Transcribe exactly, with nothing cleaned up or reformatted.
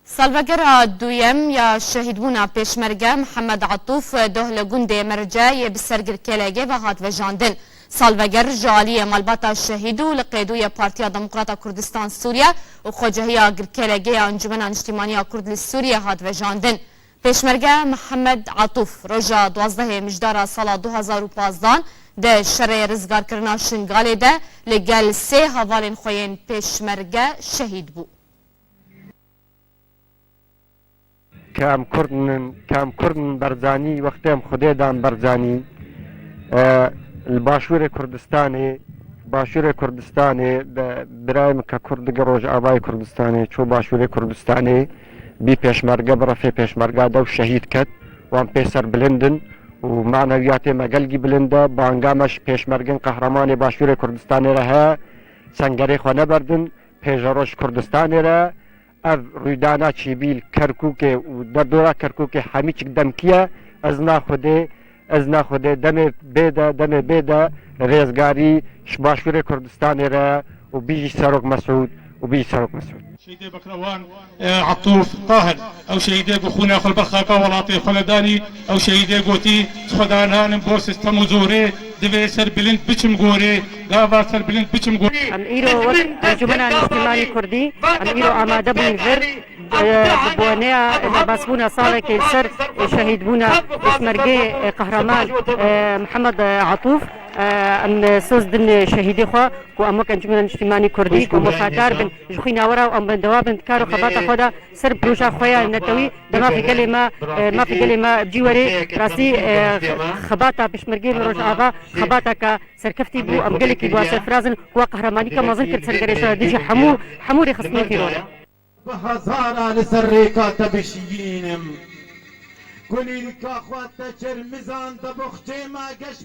Salvegera duyem ya şehîdbûna pêşmerge Mihemed Atûf doh li gundê Merce yê bi ser Girkêlegê ve hat vejandin. Salveger ji aliyê malbata şehîd û li qêdûyê Partiya Demokrata Kurdistan Sûriye û xwecehiya Girkêlegê ya Encûmena Niştîmaniya Kurd li Sûriye hat vejandin. Pêşmerge Mihemed Atûf roja duwazdehê Mijdara sala du hazar û pazdan di şerê rizgarkirina Şingalê de li gel sê hevalên xwe yên pêşmerge şehîd bû. Ke em Kurd in, ke em Kurd in Berzanî, wextê em Xwedê dan Berzanî, e, li Başûrê Kurdistanê, Başûrê Kurdistanê, be-, birayê min ke Kurd dike Rojavayê Kurdistanê, çû Başûrê Kurdistanê, bî pêşmerge, bi refê pêşmerga de û şehîd ket. Wan pê ser bilind in û manewiyatê me gelkî bilind e. Banga me ji pêşmergên qehremanê Başûrê Kurdistanê re heye. Sengerê xwe neberdin. Pêjeroj Kurdistanê re ev rûdana çêbî li Kerkûkê û derdora Kerkûkê hemî çik demkî ye. Ez naxwedê, ez naxwedê demê bê de, demê bê de rêzgarî ji Başûrê Kurdistanê re û bijî Serok Mesûd û bijî Serok Mesûd. Şehîdê Bekrewan, e, Atûf Tahir, ew şehîdê ku xûna xwe li ber xaka welatê xwe nedanî, ew şehîdê gotî, "Xwedananim bo sistem û zorê, divê ser bilind biçim gorê, gava ser bilind biçim gorê." Em îro wek Encûmena Niştîmanî Kurdî, em îro amade bûn vir, e, bi boneya derbasbûna salekê li ser şehîdbûna pêşmergê, e, qehreman, e, Mihemed, e, Atûf, e, em soz din şehîdê xwe ku em wek Encûmena Niştîmanî Kurdî ku em wefadar bin ji xwîna we re û em bendewar bin di kar û xebata xwe de ser proja xwe ya netewî de mafê gelê me, e, mafê gelê me bi cî werê. Rastî, e, xebata pêşmergê li Rojava xebateke serkeftî bû. Em gelekî bi wan serfiraz in ku we qehremanîka mezin kir ser gerê şer dijî hemû, hemû rêxistinên tîror. Bi hezara li ser rêka te bişiyînim. Kulîlka xwe te çermizan de boxçê me geş.